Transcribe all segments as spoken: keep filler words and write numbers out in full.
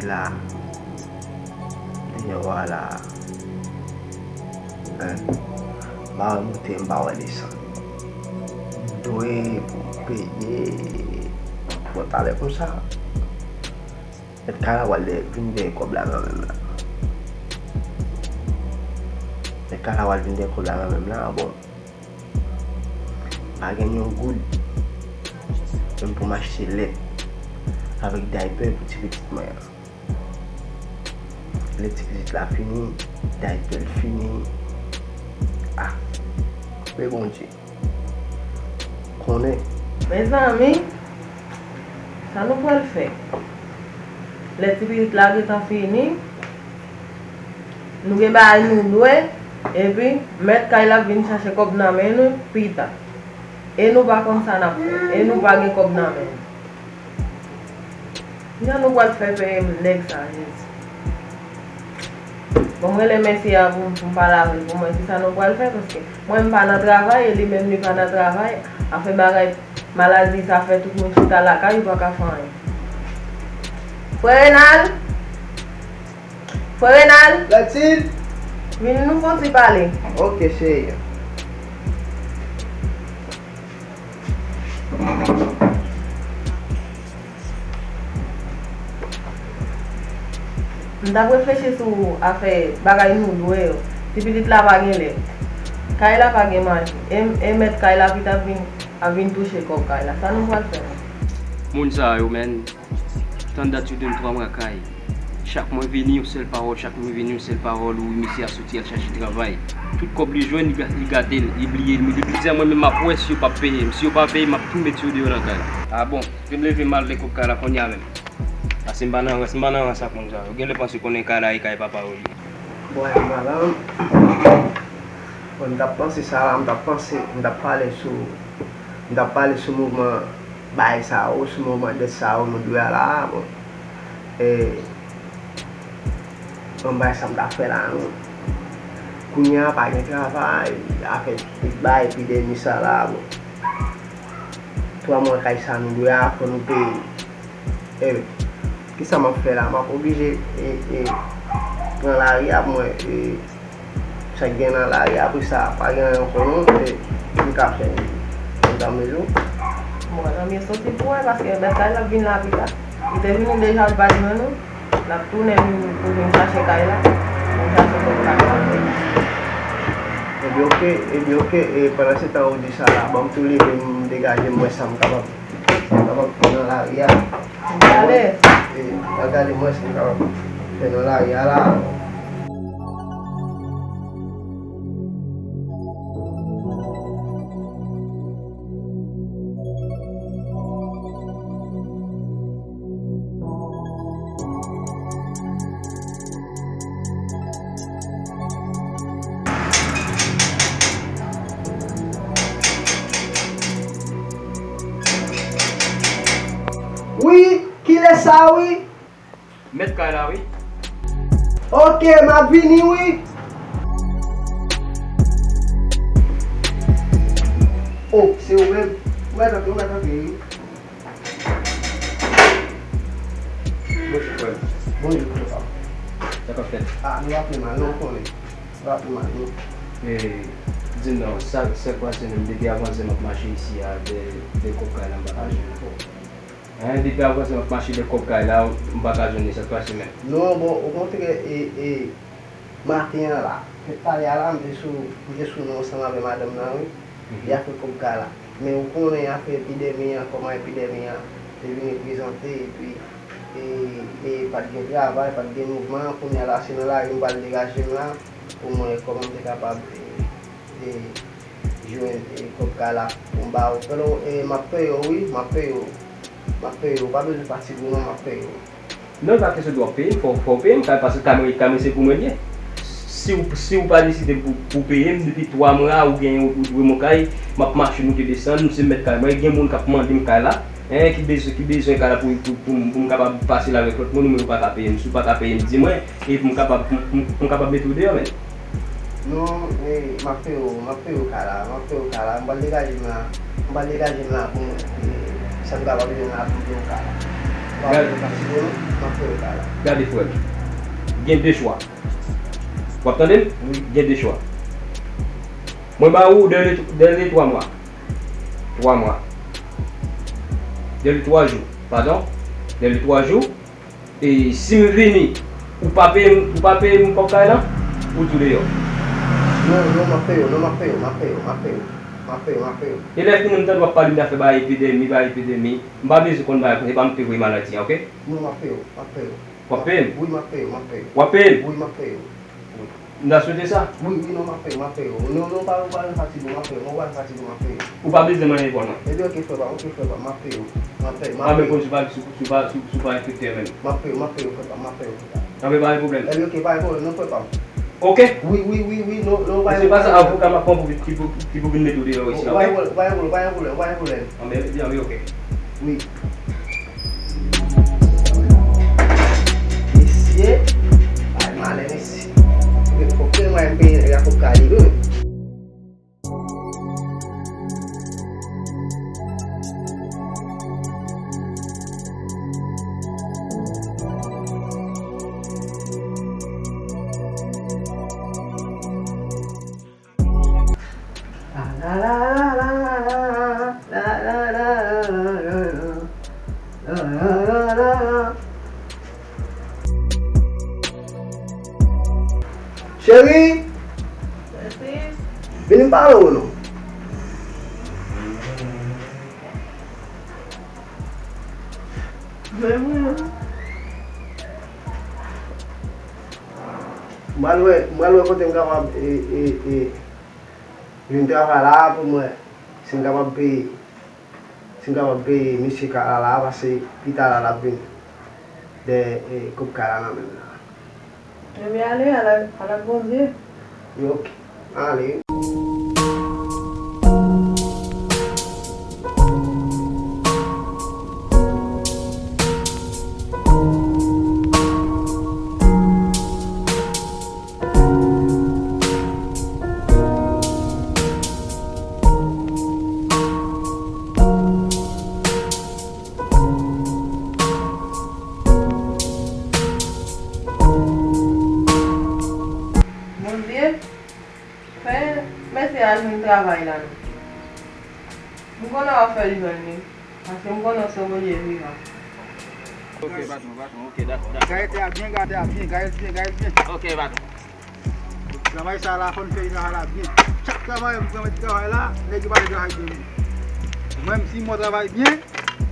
La, deyò a la, en, m pa wè moute, m pa wè desann. M dwe pou m peye. Bon, talè konsa, mèt kay la pral de-, vin dèyè kòb la kanmenm la. Mèt kay la pral vin dèyè kòb la kanmenm la, bon. Pa gen yon goud menm pou m achte lèt avèk daypè pou ti pitit mwen an. Lèt ti pitit la fini, daypè l fini. Ah, men Bondye konnen. Mezanmi, sa nou pral fè? Lèt ti pitit la gentan fini. Nou gen bagay nou dwe, epi mèt kay la ap vin chache kòb nan men nou pita. E nou pa konn sa n ap fè, e nou pa gen kòb nan men nou. Jan nou pral fè peye nèg sa, Jezi? Bon, m rele mesye a pou, pou m pale avè l, pou m wè kisa nou pral fè, paske mwen m pa nan travay, e li menm li pa nan travay, afè bagay maladi sa fè tout moun chita lakay, yo pa ka fè anyen. Frè Renal! Frè Renal! Clotilde! Vin nou fè yon ti pale. Ok, cheri. M t ap reflechi sou afè bagay nou dwe yo. Ti pitit la pa gen lèt. Kay la pa gen manje. E, e mèt kay la pita ap vin, ap vin touche kòb kay la. Sa nou pral fè menm? Moun sa yo, menm, tann dat yo de m twa mwa kay. Chak mwen vini, yon sèl pawòl, chak mwen vini, yon sèl pawòl, wi, misye a soti al chache travay. Tout kòb li jwenn, li ga-, li gate l, li bliye l. Men depi jodi a, mwen menm m ap wè si yo p ap peye m. Si yo pa peye m, m ap tou mete yo deyò nan kay la. A bon, se m leve m al de kòb kay la kounye a menm. Paske m pa nan rans, m pa nan rans ak moun sa yo. Yo genlè panse konnen kay la e kay papa yo li ye. Bon, madanm, bon, m t ap panse sa la, m t ap panse, m t ap pale sou, m t ap pale sou mouvman bagay sa yo, sou mouvman dèt sa yo nou dwe a la a, bon. E, bon, bagay sa m t ap fè la, non. Kounye a, pa gen travay, afè tout bagay epidemi sa la, bon. Twa mwa kay sa nou dwe a, fò nou peye. E, kisa m ap fè la? M ap oblije, e, e, pran lari a pou mwen, e, sa k gen nan lari a, apre sa, pa gen anyen ankò non, e, m ka fè, m ka mele w. Bon, tanmye soti pou wè, paske mèt kay la ap vin la pita. Li te vini deja, li pa t jwenn ou. L ap tounen vin pou vin chache kay la. Vin chache kòb kay la. Ebyen, oke, ebyen, oke, e pandan se tan ou di sa la, ban m tou leve m degaje m wè sa m kapab, sa m kapab fè nan lari a. Gade. E, al gade m wè sa m kapab fè nan lari a la. Wi, kilè sa wi? Mèt kay la wi. Oke, m ap vini wi. O, se ou menm? Ou mèt antre, ou mèt antre wi. Bonjou frè m. Bonjou frè pa m. Sa k ap fèt? A, nou pa pi mal non, ou konnen. Nou pa pi mal non. E, di m non, sa, sa k pase menm depi avanse m ap mache isi a, de, de kòb kay la m pa ka jwenn ankò. Hein, depi avanse m ap mache de kòb kay la, m pa ka jwenn li, sa k pase menm? Non, bon, okontrè, e, e, maten an la, talè a la, m te sou, m te sou non ansanm avè madanm nan, wi. Li afè kòb kay la. Men ou konnen afè epidemi an, kòman epidemi an te vin reprezante, epi, e, e pa t gen travay, pa t gen mouvman, kounye a la, se nan lari m pral degaje m la, pou m wè kòman m te kapab, e, e, jwenn, e, kòb kay la pou m ba ou. Pero, e, m ap peye w, wi, m ap peye w. M ap peye w, ou pa bezwen fatige w non, m ap peye w. Non, e pa kesyon de w ap peye m, fò, fò w peye m, kay, paske kay mwen, kay mwen se pou mwen l ye. Si w, si w pa deside pou, pou peye m, depi twa mwa, ou genyen, ou, ou dwe m yon kay, m ap mache moute desann, m se mèt kay mwen, gen moun k ap mande m kay la, en, ki bezwen, ki bezwen kay la pou, pou, pou, pou m kapab pase l avèk lòt moun, men yo pa ka peye m. Si w pa ka peye m, di mwen, e pou m kapab, pou, pou, pou m kapab mete w deyò, menn. Non, e, m ap peye w, m ap peye w kay la, m ap peye w kay la, m pral degaje m la, m pral degaje m la pou m, e, sa m kapab jwenn la pou m peye w kay la. Gade, gade frè m. Gen de chwa. W ap tande m? Gen de chwa. Mwen ba ou dèle, dèle twa mwa. Twa mwa. Dèle twa jou. Padon. Dèle twa jou. E si m vini, ou pa peye m, ou pa peye m kòb kay la, ou tou deyò. Non, non, m ap peye w, non, m ap peye w, m ap peye w, m ap peye w, m ap peye w, m ap peye w. E lè fini m tande w ap pale m afè bay epidemi, bay epidemi. M pa bezwen konn bagay konsa, e pa m ki te voye maladi a, oke? Non, m ap peye w, m ap peye w. W ap peye m? Wi, m ap peye w, m ap peye w. W ap peye m? Wi, m ap peye w. Wi. M ta swete sa. Wi, wi, non, m ap peye w, m ap peye w. Non, non, pa, pa vin fatige w, m ap peye w. Mwen pa vin fatige w, m ap peye w. Ou pa bezwen mande pou mwen. Ebyen, oke, frè pa m, oke, frè pa m, m ap peye w. M ap peye, m ap peye w. A, men konn si w pa, si w pa, si w pa enfekte menm. M ap peye w, m ap peye w, frè pa m, m ap peye w, frè pa m. Anben, pa gen pwoblèm. Ebyen, oke, pa gen pwoblèm, non, frè pa m. Oke. Wi, wi, wi, wi, non, non, pa gen pwoblèm. Mesye, pase avoka m ap pran pou, ki pou, ki pou vin mete w deyò isi, oke? Pa gen pwoblèm, pa gen pwoblèm, pa gen pwoblèm, pa gen pwoblèm. Anben, ebyen, anben, oke. Wi. Mesye, bay malè, mesye. Fòk ke mwen peye nèg la kòb kay li, wi. Cheri! Vini m pale w non. M pral wè, m pral wè kote m kapab, e, e, e, jwenn travay la pou m wè si m kapab peye. Si m kapab peye mesye kay la la, paske pita la, l ap vin dèyè, e, kòb kay la nan men m la. Ebyen, ale, al ak, al ak Bondye. Oke, ale. Bondye, fè mesye a jwenn travay la non. M konnen w ap fè l jwenn li. Paske m konnen w se w Bondye vivan. Ok, patwon, patwon, ok, dakò, dakò. Gaye tè a byen, gaye tè a byen, gaye l byen, gaye l byen. Ok, patwon. Travay sa la, fò n fè travay la byen. Chak travayè m pran travay la, nèg yo pa vle travay byen. Mwen menm, si m wè w travay byen,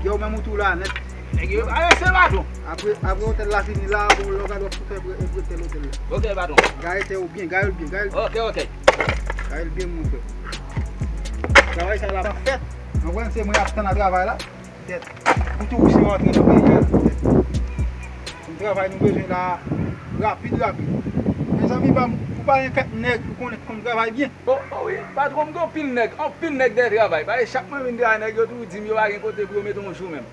yo menm ou tou la nèt. Nèg yo pa rese, patwon. Apre, apre otèl la fini la, bon, lè w gade w ap sou fè prè, prè tèl otèl la. Ok, patwon. Gaye tè ou byen, gaye l byen, gaye l byen. Ok, ok. Gaye l byen, mon frè. Travay sa la pa fèt. Anprann se mwen ap tann a travay la. Tèt. Pou tou rousi yo antre nan peyi a. Tèt. Yon travay nou bezwen la rapid, rapid. Mezanmi pa m, ou pa gen kèk nèg ou konnen ki konn travay byen? O, o wi, patwon, m gen anpil nèg, anpil nèg dèyè travay. Paske chak mwen vin travay, nèg yo toujou di m yo pa gen kote pou yo mete yon jou menm.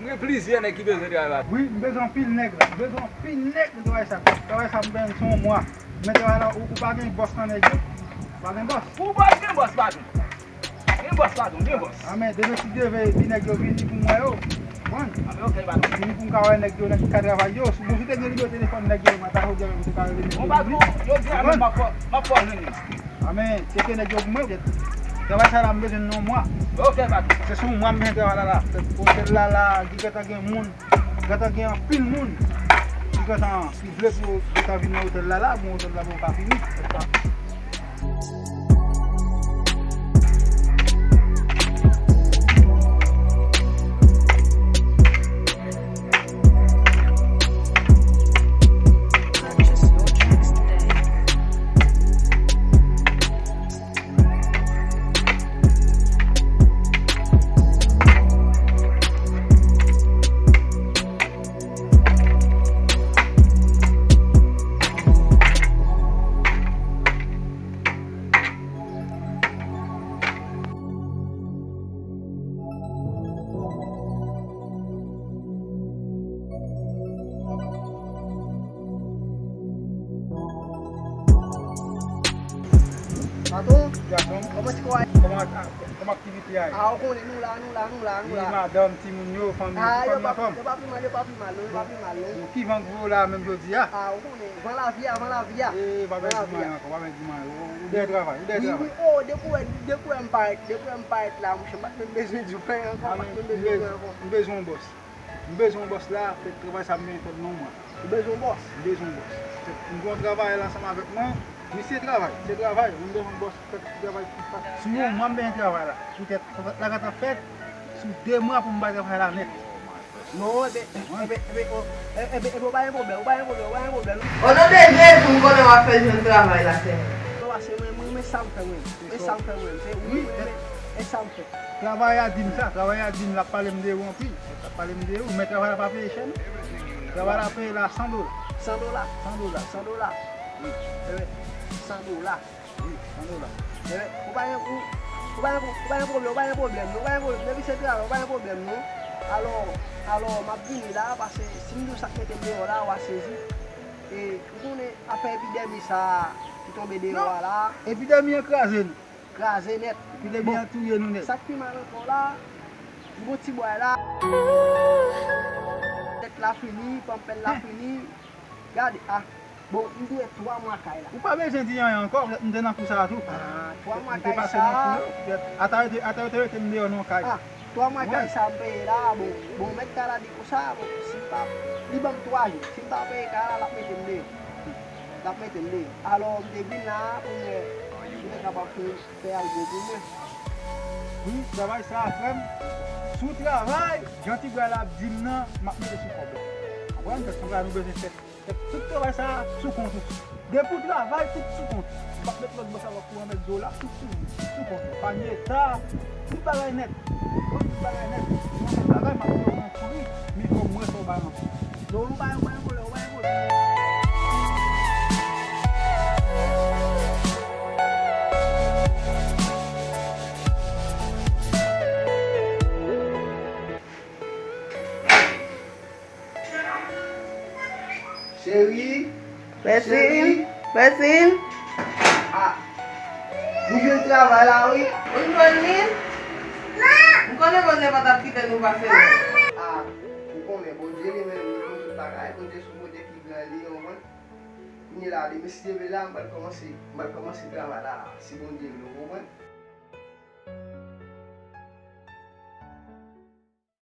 M gen plizyè nèg ki bezwen travay. Wi, m bezwen anpil nèg la. M bezwen anpil nèg nan travay sa. Travay sa m benn se yon mwa. Men travay la, ou, ou pa gen bòs nan nèg yo. Ou pa gen bòs. Ou pa gen bòs, patwon. Gen bòs, patwon, gen bòs. A men, demen si Dye vle, epi nèg yo vini pou m wè yo. Konprann? A men, ok, patwon. Vini pou m ka wè nèg yo, nèg ki ka travay yo. Si, bon, si te gen nimewo telefòn nèg yo, mwen ta jodi a menm, mwen te ka rele nèg yo. Bon, patwon, jodi a menm m ap fè, m ap fè w jwenn li. A men, tcheke nèg yo pou mwen, tèt. Travay sa la, m bezwen nan yon mwa. Ok, patwon. Se sou yon mwa m bezwen travay la la. Otèl la la, li gentan gen moun. Gentan gen anpil moun ki gentan, ki vle pou yo gentan vin nan otèl la la, bon, otèl la poko ka fini. Patwon, kòman ti kò a ye? Kòman ak-, kòman aktivite a ye? A, ou konnen, nou la, nou la, nou la, nou la. Wi, madanm, timoun yo, fanmi yo, tout fanmi anfòm? Yo pa pi mal, yo pa pi mal, non, yo pa pi mal, non. Bon, ki van k voye w la menm jodi a? A, ou konnen, van lavi a, van lavi a. E, pa bèl di m anyen ankò, pa bèl di m anyen. Ou, ou dèyè travay, ou dèyè travay. Wi, wi, o, depi w wè, depi w wè m parèt, depi w wè m parèt la, monchè, m pa t menm bezwen di w anyen ankò, m pa t menm bezwen di w anyen ankò. M bezwen yon bòs. M bezwen yon bòs la, fèt travay sa m genyen fèt nan yon mwa. Ou bezwen yon bòs? M bezwen yon bòs. Fèt m gen yon travayè la ansanm avèk mwen. Misye travay, se travay. M bezwen yon bòs, fèt travay pou fèt. Sou yon mwa m bezwen travay la. Poutèt fèt la gentan fèt, sou de mwa pou m bay travay la nèt. Non, ebe, ebe, ebe, o, e, ebe, ebe, ou pa gen pwoblèm, ou pa gen pwoblèm, ou pa gen pwoblèm. O non de Jezi, m konnen w ap fè jwenn travay la, Senyè. Non, paske mwen, mwen, mwen sa m fè, mwen. Mwen sa m fè, mwen. Se wi, mwen, mwen, e sa m fè. Travayè a di m sa, travayè a di m l ap pale m de ou anpil. L ap pale m de ou, men travay la pa peye chè, non. Travay la peye la san dola. San dola? San dola. San dola. Wi. Ebe, san dola. Wi, san dola. Ebe, ou pa gen, ou, ou pa gen, ou pa gen pwoblèm, ou pa gen pwoblèm, non, ou pa gen pwoblèm. Depi se travay, ou pa gen pwoblèm, non. Alò, alò, m ap vini la, paske si m di w sa k mete m deyò la, w a sezi. E, ou konnen afè epidèmi sa a ki tonbe deyò a la. Non, epidèmi an kraze nou. Kraze nèt. Epidèmi an touye nou nèt. Sa k pi mal ankò la, m gon ti bway la. Tèt la fini, panpèl la fini. Gade, a. Bon, m dwe twa mwa kay la. Ou pa bezwen di anyen ankò, m te nan kou sa a tou. A, twa mwa kay sa. Atè yo te, atè yo te rete m deyò nan kay. A, twa mwa kay sa m peye la, bon, bon, mèt kay la di konsa, bon, si m pa, li ban m twa jou. Si m pa peye kay la, l ap mete m deyò. L ap mete m deyò. Alò, m te vin la pou m wè si m te kapab fè, fè algo pou mwen. Wi, travay sa a, frè m, si w travay, jan ti bway la ap di m nan, m ap mete sou kòb la. Konprann? Paske nou bezwen fè, fè tout travay sa a sou kont ou. Depi w travay, tout sou kont ou. M p ap met lòt bò sa w ap kouri anvèk do la, tout sou, sou kont ou. Panye ta, tout bagay nèt. Wi, tout bagay nèt. Si w antre travay, m ap di w nan kouri, men fò m wè sa w bay antre. Non, ou pa, ou pa gen pwoblèm, ou pa gen pwoblèm. Cheri. Pèsin. Cheri. Pèsin. A. Nou jwenn travay la, wi. Ou jwenn li? M konnen Bondye pa t ap kite nou pase la. A. Ou konnen Bondye li menm, li konn tout bagay. Bondye se yon Bondye ki gran, li, ou konprann? Kounye la, demen si Dye vle la, m pral kòmanse, m pral kòmanse travay la, si Bondye vle, ou konprann?